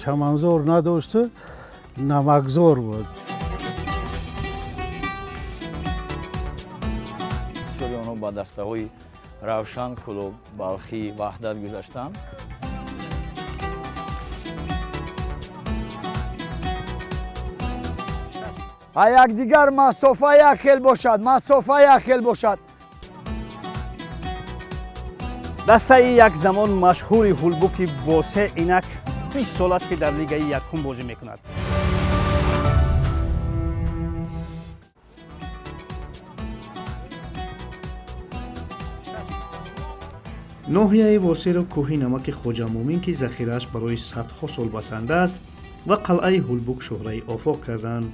Чаманзор надошт, намакзор буд. Бисёри онҳо ба дастаҳои Равшан, Кӯлоб, Балхӣ, Ваҳдат гузаштанд. А якдигар масофа як хел бошад, масофа як хел бошад. Дастаи як замон машҳури Ҳулбуки Восе инак 20 сол аст, ки дар лигаи якум бозӣ мекунад. Ноҳияи Восеро кӯҳи намаки Хоҷамӯмин, ки захирааш барои садҳо сол басанда аст, ва қалъаи Ҳулбук шӯҳраи офоқ карданд.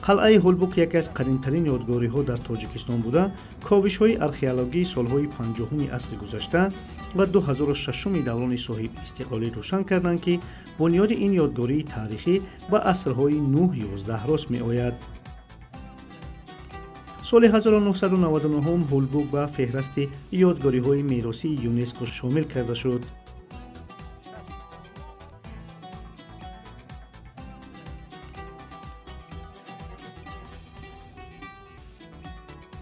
Қалъаи Ҳулбук яке аз қадимтарин ёдгориҳо дар Тоҷикистон буда, ковишҳои археологии солҳои 50-уми асри гузашта ва 2006-уми даврони соҳибистиқлолӣ рӯшан карданд, ки бунёди ин ёдгории таърихӣ ба асрҳои 9-11 рост меояд. Соли 1999 Ҳулбук ба феҳрасти ёдгориҳои меросии ЮНЕСКО шомил карда шуд.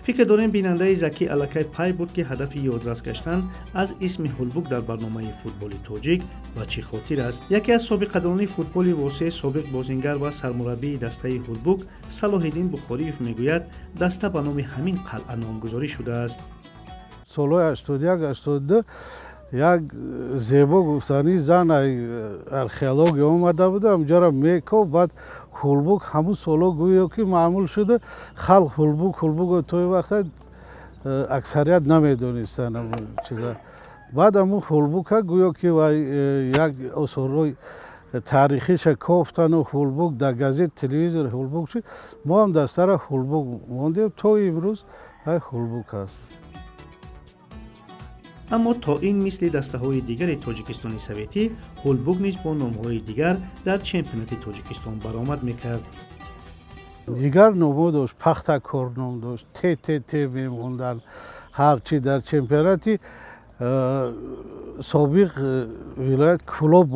Фикр дорем, бинандаи Закӣ аллакай пай бурд, ки ҳадафи ёдрас гаштан аз исми Ҳулбук дар барномаи футболи тоҷик ба чӣ хотир аст. Яке аз собиқадорони футболи Восе, собиқ бозингар ва сармураббии дастаи Ҳулбук Салоҳиддин Бухориев мегӯяд, даста ба номи ҳамин қалъа номгузорӣ шудааст. Солҳои 81-82 як зебо гуфтанӣ зан археология омада буда, ҳамҷора меков, баъд Ҳулбук ҳамун солҳо гӯё ки маъмул шуда, халқ Ҳулбук Ҳулбук тои вақта аксарият намедонистанд ҳамун чиза. Баъд ҳамун Ҳулбука гӯё ки вай як осорҳои таърихиша кофтану Ҳулбук дар газет, телевизор Ҳулбук шуд. Мо ҳам дастара Ҳулбук мондем, то имрӯз ҳай Ҳулбук аст. Аммо то ин мисли дастаҳои дигари Тоҷикистони советӣ, Ҳулбук низ бо номҳои дигар дар чемпионати Тоҷикистон баромад мекард. Дигар номҳо дошт, Пахтакор ном дошт, ТТТ мемонданд. Ҳарчи дар чемпионати собиқ вилоят Кӯлоб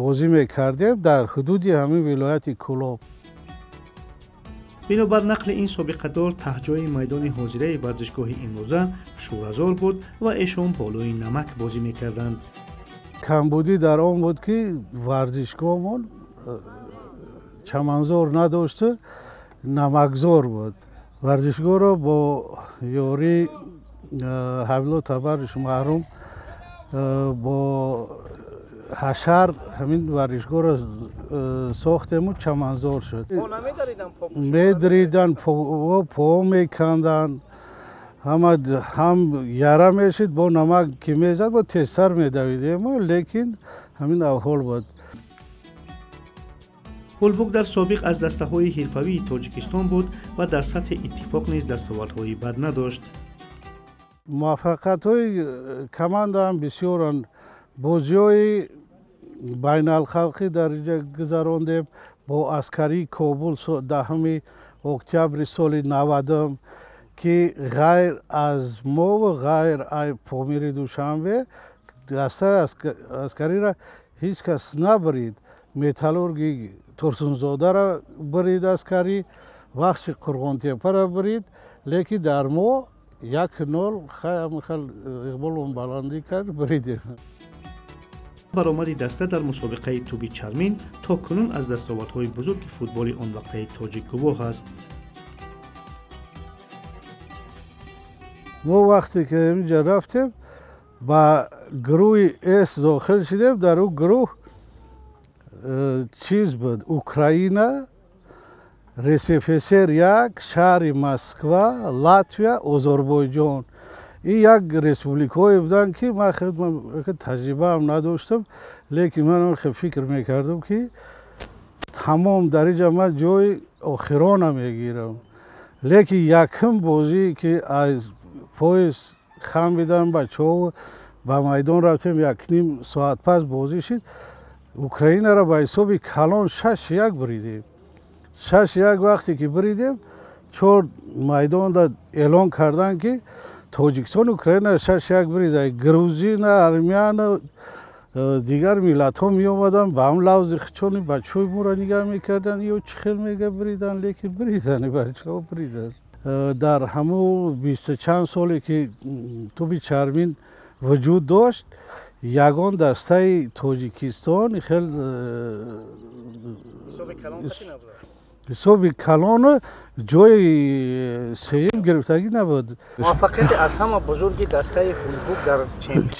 бозӣ мекардем, дар ҳудуди ҳамин вилояти Кӯлоб. Бинобар нақли ин собиқадор, таҳҷои майдони ҳозираи варзишгоҳи имрӯза шӯразор буд ва эшон болои намак бозӣ мекарданд. Камбудӣ дар он буд, ки варзишгоҳмон чаманзор надошту намакзор буд. Варзишгоҳро бо ёрии Ҳабило Табариш маҳрум бо ҳашар ҳамин варзишгоҳро сохтему чаманзор шуд. Медаридан, по меканданд, ҳам яра мешид, бо намак ки мезад, бо тезтар медавидем, лекин ҳамин аҳвол буд. Ҳулбук дар собиқ аз дастаҳои ҳирфавии Тоҷикистон буд ва дар сатҳи иттифоқ низ дастовардҳои бад надошт. Муваффақиятҳои командаам бисёранд. Бозиҳои байналхалқӣ дар инҷа гузарондем бо аскарии Кобул 10 октябри соли 90, ки ғайр аз мо ва ғайр аз Помири Душанбе дастаи аскариро ҳеҷ кас набарид. Металлурги Турсунзодаро барид аскарӣ, Вахши Қурғонтепаро барид, лекин дар мо 1-0 хай иқболон баландӣ кард, баридем. Баромади даста дар мусобиқаи тӯби чармин то кунун аз дастовардҳои бузурги футболи он вақтаи тоҷик гувоҳ аст. Мо вақте ки инҷа рафтем, ба гурӯҳи С дохил шудем. Дар ӯ гурӯҳ чиз буд: Украина, РСФСР як, шаҳри Москва, Латвия, Озарбойҷон. Ин як республикаҳое буданд, ки ман таҷрибаам надоштам, лекин ман фикр мекардам, ки тамом дар инҷа ман ҷои охирона мегирам. Лекин якум бозие ки аз поезд хам бидам бачаҳо ба майдон рафтем, 1.5 соат пас бозӣ шид, Украинаро ба ҳисоби калон 6-1 буридем. 6-1 вақте ки буридем, чор майдонда эълон карданд, ки Тоҷикистон Украина 6-1 бурида, Грузина, Армяна, Дигар миллатҳо меомаданд, ба ҳам лавзи хичони бачаҳои моро нигаҳ мекарданд, ё чӣ хел мега бридан, лекин бридан, бачаҳо бридан. Дар ҳамун бисту чанд соле ки тӯби чармин вуҷуд дошт, ягон дастаи Тоҷикистон хел ҳисоби калону ҷои сеюм гирифтагӣ набуд. Муваффақияти аз ҳама бузурги дастаи Ҳулбук дар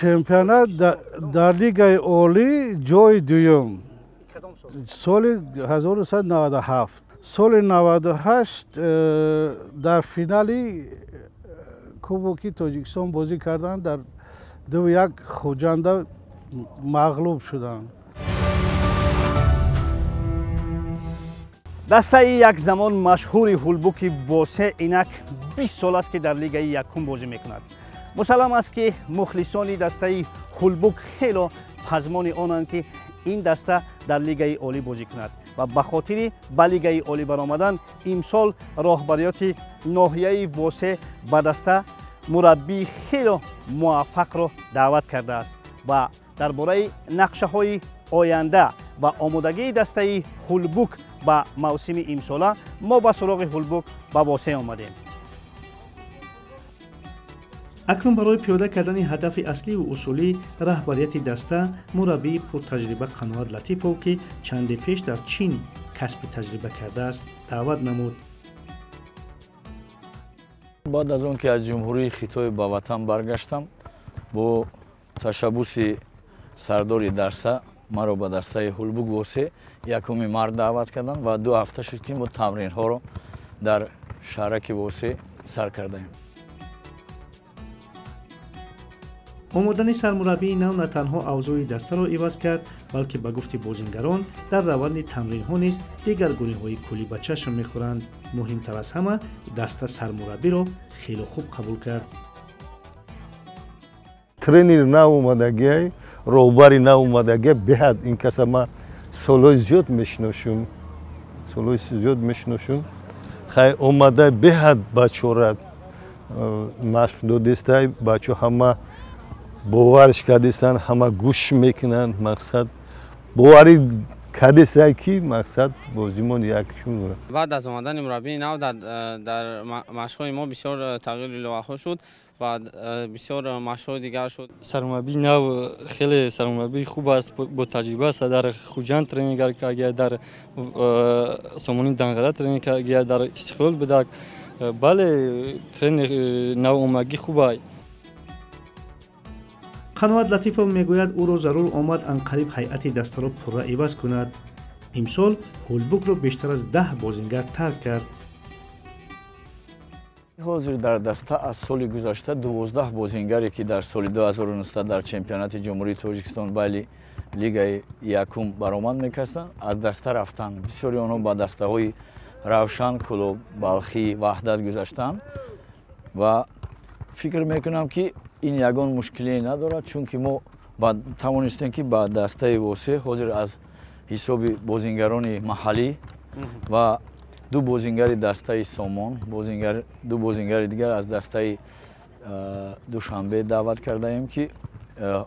чемпионат дар Лигаи Олӣ ҷои дуюм соли 1997. Соли 98 дар финали Кубоки Тоҷикистон бозӣ карданд, дар 2-1 Хуҷанда мағлуб шуданд. Дастаи як замон машҳури Ҳулбуки Восе инак 20 сол аст, ки дар лигаи якум бозӣ мекунад. Мусаллам аст, ки мухлисони дастаи Ҳулбук хело пазмони онанд, ки ин даста дар лигаи олӣ бозӣ кунад ва ба хотири ба лигаи олӣ баромадан имсол роҳбариёти ноҳияи Восе ба даста мураббии хело муваффақро даъват кардааст ва дар бораи нақшаҳои оянда ва омодагии дастаи Ҳулбук ба мавсими имсола мо ба суроғи Ҳулбук ба Восе омадем. Акнун барои пиёда кардани ҳадафи асливу усулӣ раҳбарияти даста мураббии пуртаҷриба Қаноат Латипов, ки чанде пеш дар Чин касби таҷриба кардааст, даъват намуд. Баъд аз он ки аз Ҷумҳурии Хитой ба ватан баргаштам, бо ташаббуси сардори дарса маро ба дастаи Ҳулбук Восе 1 март даъват карданд ва 2 ҳафта шуд, ки мо тамринҳоро дар шаҳраки Восе сар кардаем. Омадани сармураббии нав на танҳо авзои дастаро иваз кард, балки ба гуфти бозингарон дар раванди тамринҳо низ дигаргуниҳои куллӣ ба чашм мехӯранд. Муҳимтар аз ҳама, даста сармураббиро хело хуб қабул кард. Тренер нав омадагиай, роҳбари нав омадагиай, беҳад ин каса ман солҳои зиёд мешиносум, солҳои зиёд мешиносум. Хай омада беҳад бачора машқ додистай, бачо ҳама бовариш кардистанд, ҳама гӯш мекунанд, мақсад боварӣ кардистай, ки мақсад бозимон якчун. Баъд аз омадани мураббии нав дар машқҳои мо бисёр тағйиру иловаҳо шуд ва бисёр машқҳои дигар шуд. Сармураббии нав хеле сармураббии хуб аст, бо таҷриба аст. Дар Хуҷанд тренингар карда, дар Сомони Данғара тренинг карда, дар Истиқлол будак. Бале, тренер нав омадагӣ хуб аст. Қаноат Латипов мегӯяд, ӯро зарур омад анқариб ҳайати дастаро пурра иваз кунад. Имсол Ҳулбукро бештар аз 10 бозингар тарк кард. Ҳозир дар даста аз соли гузашта 12 бозингаре, ки дар соли 2019 дар чемпионати Ҷумҳурии Тоҷикистон байли лигаи якум баромад мекарданд, аз даста рафтанд. Бисёри онҳо ба дастаҳои Равшан, Кӯлоб, Балхӣ, Ваҳдат гузаштанд ва фикр мекунам, ки ин ягон мушкилие надорад, чунки мо тавонистем, ки ба дастаи Восе ҳозир аз ҳисоби бозингарони маҳаллӣ ва 2 бозингари дастаи Сомон, 2 бозингари дигар аз дастаи Душанбе даъват кардаем, ки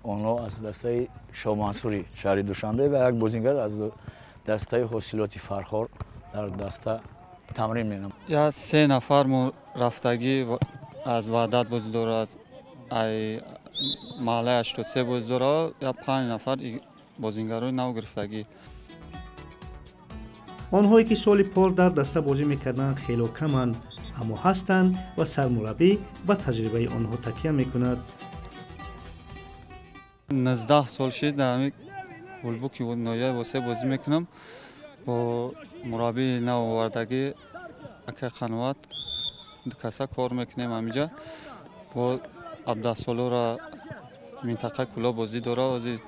онҳо аз дастаи Шоҳмансури шаҳри Душанбе ва як бозингар аз дастаи Ҳосилоти Фархор дар даста тамрин менамоянд. Я 3 нафар мо рафтагӣ аз Ваҳдат бозӣ дорад, ай маҳаллаи 83 бозӣ дорад, я 5 нафар бозингарои нав гирифтагӣ. Онҳое ки соли пор дар даста бозӣ мекарданд хело каманд, аммо ҳастанд ва сармураббӣ ба таҷрибаи онҳо такя мекунад. 19 сол шид дар ҳамин Ҳулбуки ноҳияи Восе бозӣ мекунам. Бо мураббии нав овардагӣ акай Қаноат каса кор мекунем ҳаминҷа. Бо 17 солора минтақаи Кӯлоб бозӣ дорад. Ҳозир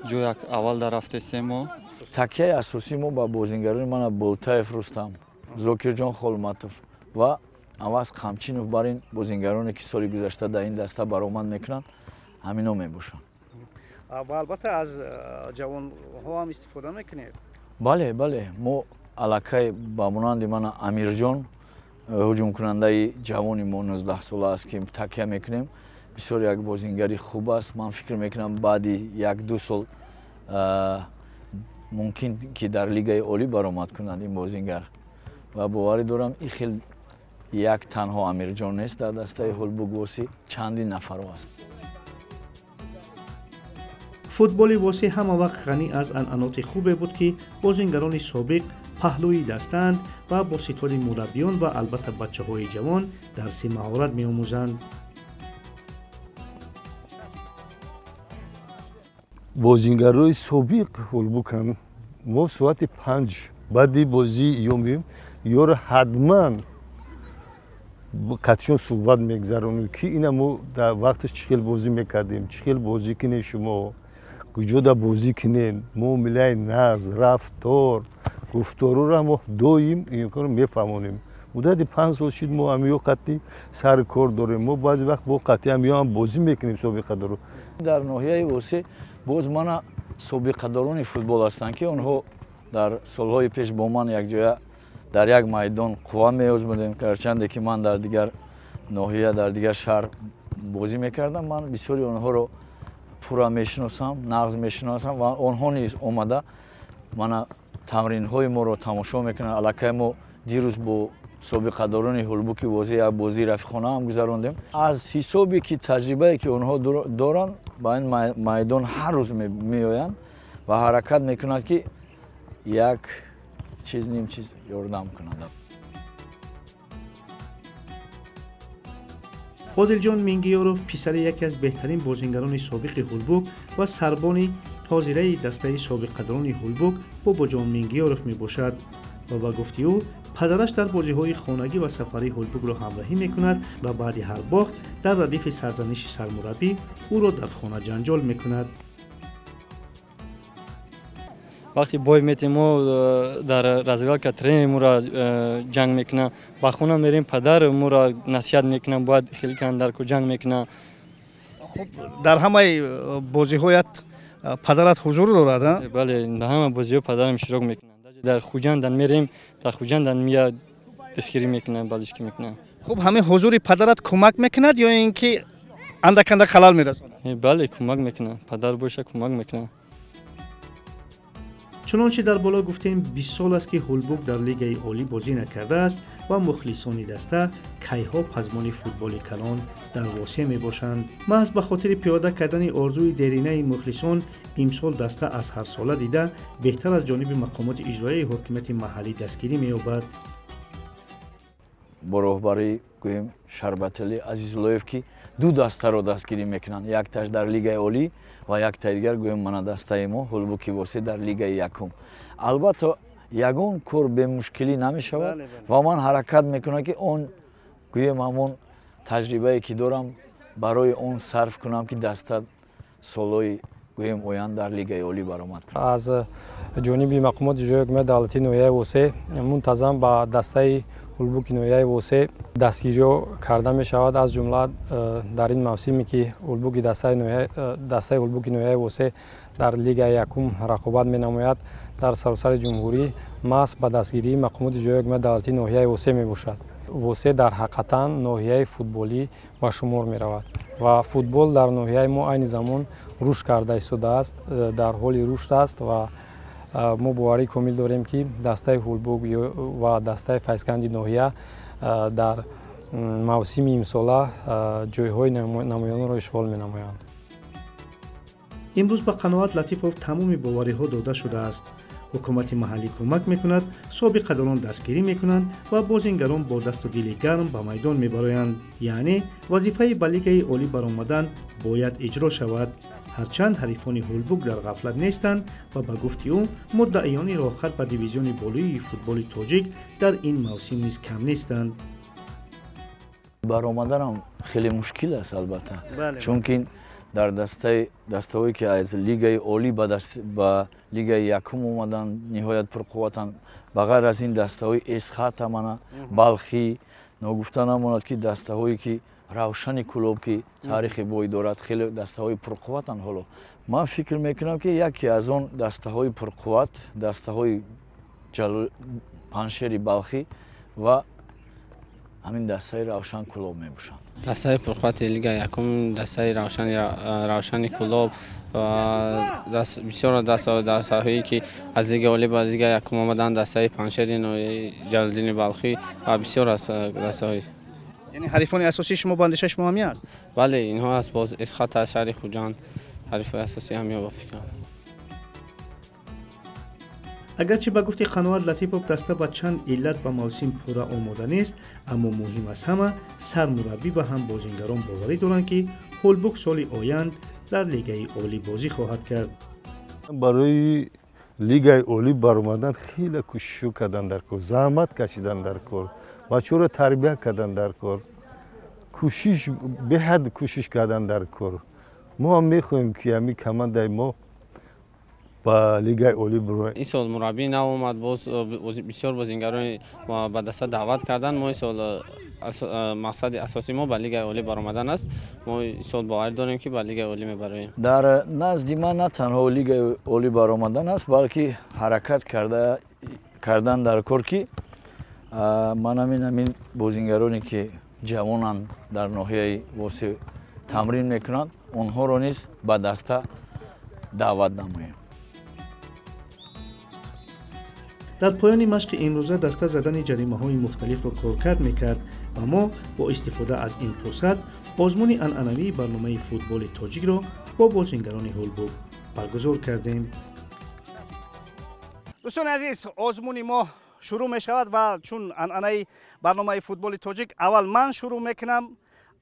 ҷои аввал дар рафтесем мо. Такяи асосии мо ба бозингарони мана Болтаев Рустам, Зокирҷон Холматов ва Аваз Қамчинов бар ин бозингароне, ки соли гузашта дар ин даста баромад мекунанд, ҳамино мебошанд. Ва албатта аз ҷавонҳо ҳам истифода мекунед? Бале, бале, мо аллакай ба монанди мана Амирҷон, ҳуҷумкунандаи ҷавони мо 19 сола аст, ки такя мекунем. Бисёр як бозингари хуб аст. Ман фикр мекунам, баъди 1-2 сол мумкин ки дар лигаи олӣ баромад кунад ин бозингар. Ва боварӣ дорам, ин хел як танҳо Амирҷон нест, дар дастаи Ҳулбук Восеъ чандин нафаро аст. Футболи Восеъ ҳама вақт ғанӣ аз анъаноти хубе буд, ки бозингарони собиқ паҳлӯи дастаанд ва бо ситоди мураббиён ва албатта бачаҳои ҷавон дарси маҳорат меомӯзанд. Бозингарои собиқ Ҳулбукам мо соати 5 баъди бозӣ ё меем, ёро ҳатман қатишон суҳбат мегзаронем, ки ина мо дар вақташ чӣ хел бозӣ мекардем, чӣ хел бозӣ кунем, шумо куҷода бозӣ кунем, муомилаи нағз, рафтор, гуфторуро мо доим инкоро мефаҳмонем. Муддати 5 сол шид мо ҳамиё қатъи сари кор дорем. Мо баъзе вақт бо қатъи ҳамиё ҳам бозӣ мекунем собиқадоро. Дар ноҳияи Восеъ боз мана собиқадорони футбол ҳастанд, ки онҳо дар солҳои пеш бо ман якҷоя дар як майдон қувва меозмудем. Гарчанде ки ман дар дигар ноҳия, дар дигар шаҳр бозӣ мекардам, ман бисёри онҳоро пурра мешиносам, нағз мешиносам ва онҳо низ омада мана тамринҳои моро тамошо мекунанд. Аллакай мо дирӯз бо собиқадорони Ҳулбуки Восеъ як бозии рафиқона ҳам гузарондем. Аз ҳисобе ки таҷрибае ки онҳо доранд, ба ин майдон ҳар рӯз меоянд ва ҳаракат мекунанд, ки як чиз ним чиз ёрдам кунанд. Одилҷон Мингиёров писари яке аз беҳтарин бозингарони собиқи Ҳулбук ва сарбони ҳозираи дастаи собиқадорони Ҳулбук Бобоҷон Мингиёров мебошад ва ба гуфти ӯ падараш дар бозиҳои хонагӣ ва сафарии Ҳулбукро ҳамроҳӣ мекунад ва баъди ҳар бохт дар радифи сарзаниши сармураббӣ ӯро дар хона ҷанҷол мекунад. Вақте бой метем, мо дар развалка тренер моро ҷанг мекунад, ба хона мерем, падар моро насиҳат мекунад, бояд хеле кан дар ку ҷанг мекунад. Хуб, дар ҳамаи бозиҳоят падарат ҳузур дорад, а? Бале, дар ҳама бозиҳо падарам иштирок мекунад. Дар Хуҷандан мерем, дар Хуҷандан мия дастгирӣ мекунад, балишкӣ мекунад. Хуб, ҳамин ҳузури падарат кӯмак мекунад ё ин ки андак андак халал мерасонад? Бале, кӯмак мекунад. Падар боша кӯмак мекунад. Чунончи дар боло гуфтем, 20 сол аст, ки Ҳулбук дар лигаи олӣ бозӣ накардааст ва мухлисони даста кайҳо пазмони футболи калон дар Восеъ мебошанд. Маҳз ба хотири пиёда кардани орзуи деринаи мухлисон имсол даста аз ҳарсола дида беҳтар аз ҷониби мақомоти иҷроияи ҳокимияти маҳаллӣ дастгирӣ меёбад. Бо роҳбарии гӯем Шарбатали Азизуллоев, ки ду дастаро дастгирӣ мекунанд, якташ дар лигаи олӣ ва яктаи дигар гӯем мана дастаи мо Ҳулбуки Восеъ дар лигаи якум. Албатта, ягон кор бемушкилӣ намешавад ва ман ҳаракат мекунам, ки он гӯем ҳамон таҷрибае ки дорам барои он сарф кунам, ки даста солҳои гӯем оянд дар лигаи олӣ баромад кунад. Аз ҷониби мақомоти иҷроияи ҳокимияти давлатии ноҳияи Восеъ мунтазам ба дастаи Ҳулбуки ноҳияи Восеъ дастгириҳо карда мешавад. Аз ҷумла дар ин мавсиме ки Ҳулбуки дастаи Ҳулбуки ноҳияи Восеъ дар лигаи якум рақобат менамояд, дар саросари ҷумҳурӣ маҳз ба дастгирии мақомоти иҷроияи ҳокимияти давлатии ноҳияи Восеъ мебошад. Восеъ дар ҳақиқатан ноҳияи футболӣ ба шумор меравад ва футбол дар ноҳияи мо айни замон рушд карда истодааст, дар ҳоли рушд аст ва мо боварии комил дорем, ки дастаи Ҳулбук ва дастаи Файзканди ноҳия дар мавсими имсола ҷойҳои намоёнро ишғол менамоянд. Имрӯз ба Қаноат Латипов тамоми бовариҳо дода шудааст. Ҳукумати маҳаллӣ кӯмак мекунад, собиқадорон дастгирӣ мекунанд ва бозингарон бо дасту дили гарм ба майдон мебароянд. Яъне вазифаи ба лигаи олӣ баромадан бояд иҷро шавад. Ҳарчанд ҳарифони Ҳулбук дар ғафлат нестанд ва ба гуфти ӯ муддаиёни роҳхат ба дивизиони болоии футболи тоҷик дар ин мавсим низ кам нестанд. Баромаданам хеле мушкил аст, албатта, чунки дар дастаҳое ки аз лигаи олӣ ба лигаи якум омаданд, ниҳоят пурқувватанд. Ба ғайр аз ин дастаҳои Эсхата, мана Балхӣ, ногуфта намонад, ки дастаҳое ки Равшани Кӯлоб, ки таърихи бой дорад, хеле дастаҳои пурқувватанд. Ҳоло ман фикр мекунам, ки яке аз он дастаҳои пурқувват дастаҳои Панҷшери Балхӣ ва Ҳамин дастаи Равшан Кӯлоб мебошанд. Дастаи пурқуввати лига якум дастаи Равшани Кӯлоб ва бисёр дастаҳое ки аз лигаи олӣ ба лигаи якум омаданд, дастаи Панҷшери ноҳияи Ҷалолиддини Балхӣ ва бисёр аз дастаҳои. Яъне ҳарифони асосии шумо ба андешаи шумо ҳамин аст? Бале, инҳо аст, боз Исхат аз шаҳри Хуҷанд ҳарифои асосӣ ҳамин ба фикрам. Агарчи ба гуфти Қаноат Латипов даста ба чанд иллат ба мавсим пурра омода нест, аммо муҳим аз ҳама сармураббӣ ва ҳам бозингарон боварӣ доранд, ки Ҳулбук соли оянд дар лигаи олӣ бозӣ хоҳад кард. Барои лигаи олӣ баромадан хеле кӯшишо кардан дар кор, заҳмат кашидан дар кор, бачаҳоро тарбия кардан дар кор, кӯшиш беҳад кӯшиш кардан дар кор. Мо ҳам мехоҳем, ки ҳамин командаи мо ба лигаи олӣ бирояд. Ин сол мураббӣ нав омад, боз бисёр бозингарони ба даста даъват карданд. Мо ин сол мақсади асосии мо ба лигаи олӣ баромадан аст. Мо ин сол боварӣ дорем, ки ба лигаи олӣ мебароем. Дар назди ман на танҳо лигаи олӣ баромадан аст, балки ҳаракат кардан дар кор, ки ман ҳамин бозингароне ки ҷавонанд, дар ноҳияи Восеъ тамрин мекунанд, онҳоро низ ба даста даъват намоем. Дар поёни машқи имрӯза даста задани ҷаримаҳои мухталифро коркард мекард ва мо бо истифода аз ин фурсат озмуни анъанавии барномаи футболи тоҷикро бо бозингарони Ҳулбук баргузор кардем. Дӯстони азиз, озмуни мо шурӯъ мешавад ва чун анъанаи барномаи футболи тоҷик аввал ман шурӯъ мекунам.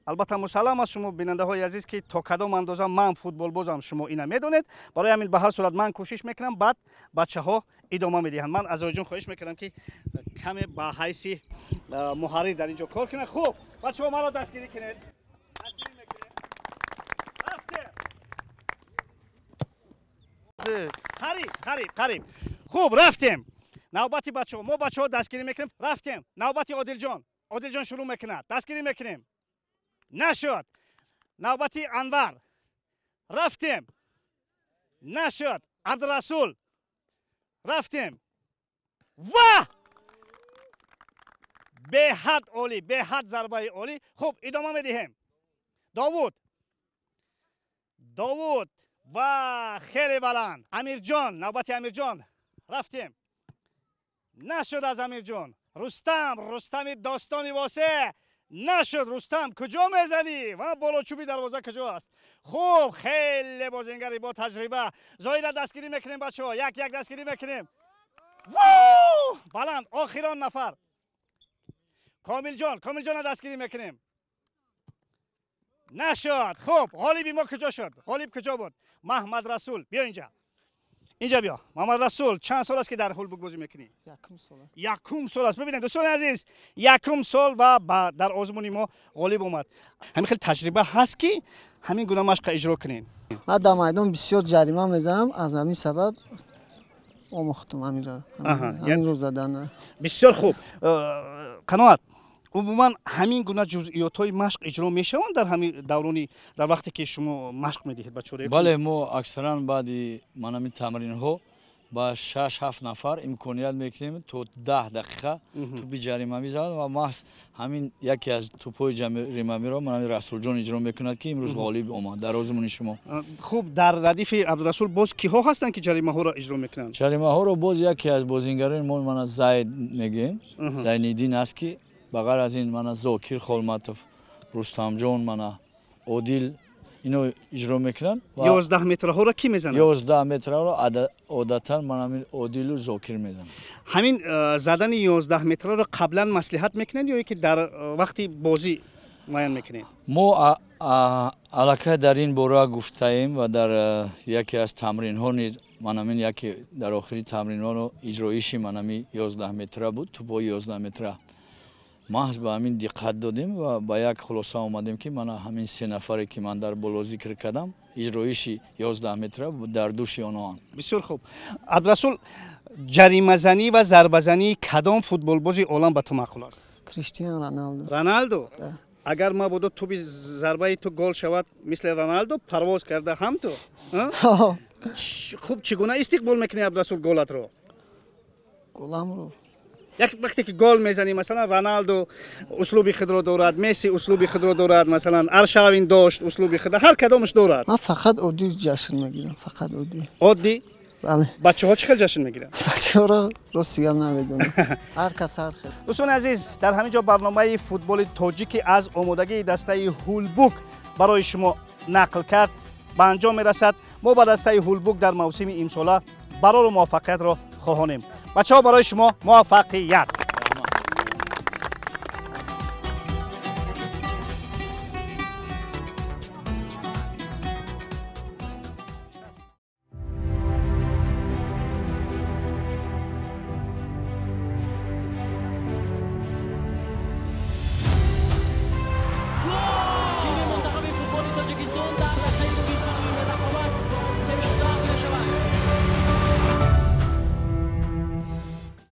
Албатта мусаллам аст шумо бинандаҳои азиз, ки то кадом андоза ман футболбозам, шумо ина медонед. Барои ҳамин ба ҳар сурат ман кӯшиш мекунам, баъд бачаҳо идома медиҳанд. Ман аз Оиҷон хоҳиш мекунам, ки каме ба ҳайси муҳаррир дар ин ҷо кор кунад. Хуб, бачаҳо, маро дастгирӣ кунед. Дастгирӣ мекунем. Рафтем. Қариб, қариб, қариб. Хуб, рафтем. Навбати бачаҳо. Мо бачаҳо дастгирӣ мекунем. Рафтем. Навбати Одилҷон. Одилҷон шурӯъ мекунад. Дастгирӣ мекунем. Нашуд. Навбати Анвар. Рафтем. Нашуд. Абдурасул. Рафтем. Ва! Беҳад олӣ, беҳад зарбаи олӣ. Хуб, идома медиҳем. Довуд. Довуд ва хеле баланд. Амирҷон, навбати Амирҷон. Рафтем. Нашуд аз Амирҷон. Рустам, Рустами достони Восеъ. Нашуд. Рустам, куҷо мезанӣ? Ва болочӯби дарвоза куҷо аст? Хуб, хеле бозингари бо таҷриба. Зоира дастгирӣ мекунем, бачаҳо. Як як дастгирӣ мекунем. Баланд, охирон нафар. Комилҷон, Комилҷонро дастгирӣ мекунем. Нашуд. Хуб, ғолиби мо куҷо шуд? Ғолиб куҷо буд? Маҳмад Расул, биё инҷа. Инҷа биё. Маҳмад Расул, чанд сол аст, ки дар Ҳулбук бозӣ мекунӣ? Якум сол. Якум сол аст. Бибинед, дӯстони азиз, якум сол ва дар озмуни мо ғолиб омад. Ҳамин хел таҷриба ҳаст, ки ҳамин гуна машқа иҷро кунем? Ман дар майдон бисёр ҷарима мезанам, аз ҳамин сабаб омӯхтам ҳаминро задан. Бисёр хуб. Қаноат, умуман ҳамин гуна ҷузъиётҳои машқ иҷро мешаванд дар ҳамин даврони, дар вақте ки шумо машқ медиҳед бачаҳоро? Бале, мо аксаран баъди ман ҳамин тамринҳо ба 6-7 нафар имконият мекунем, то 10 дақиқа тӯпи ҷаримавӣ занад ва маҳз ҳамин яке аз тӯпҳои ҷаримавиро ман ҳамин Расулҷон иҷро мекунад, ки имрӯз ғолиб омад дар озмуни шумо. Хуб, дар радифи Абдурасул боз киҳо ҳастанд, ки ҷаримаҳоро иҷро мекунанд? Ҷаримаҳоро боз яке аз бозингарони мо, мана Зайд мегӯем, Зайниддин аст, ки ба ғайр аз ин мана Зокир Холматов, Рустамҷон, мана Одил, ино иҷро мекунанд. 11 метраҳоро кӣ мезанад? 11 метраҳоро одатан ман ҳамин Одилу Зокир мезананд. Ҳамин задани 11 метраро қаблан маслиҳат мекунед ё ки дар вақти бозӣ муайян мекунед? Мо аллакай дар ин бора гуфтаем ва дар яке аз тамринҳо низ, ман ҳамин яке дар охири тамринҳоро иҷроиши ман ҳамин 11 метра буд, тӯпҳои 11 метра. Маҳз ба ҳамин диққат додем ва ба як хулоса омадем, ки мана ҳамин се нафаре, ки ман дар боло зикр кардам, иҷроиши 11 метра дар дӯши онҳоанд. Бисёр хуб. Абдурасул, ҷаримазанӣ ва зарбазании кадом футболбози олам ба ту маъқул аст? Криштиан Роналдо. Роналдо? Агар мабодо тӯби зарбаи ту гол шавад, мисли Роналдо парвоз карда ҳам ту? Хуб, чӣ гуна истиқбол мекунӣ, Абдурасул, голатро? Голамро Як вақте ки гол мезанӣ, масалан, Роналду услуби худро дорад, Месси услуби худро дорад, масалан, Аршавин дошт услуби худ, ҳар кадомаш дорад. Ман фақат оддӣ ҷашн мегирам, фақат оддӣ. Оддӣ? Бале. Бачаҳо чӣ хел ҷашн мегиранд? Бачаҳоро рости гап намедонам, ҳар кас ҳар хел. Дӯстони азиз, дар ҳамин ҷо барномаи футболи тоҷикӣ аз омодагии дастаи Ҳулбук барои шумо нақл кард ба анҷом мерасад. Мо ба дастаи Ҳулбук дар мавсими имсола барору муваффақиятро хоҳонем. Бачаҳо, барои шумо муваффақият.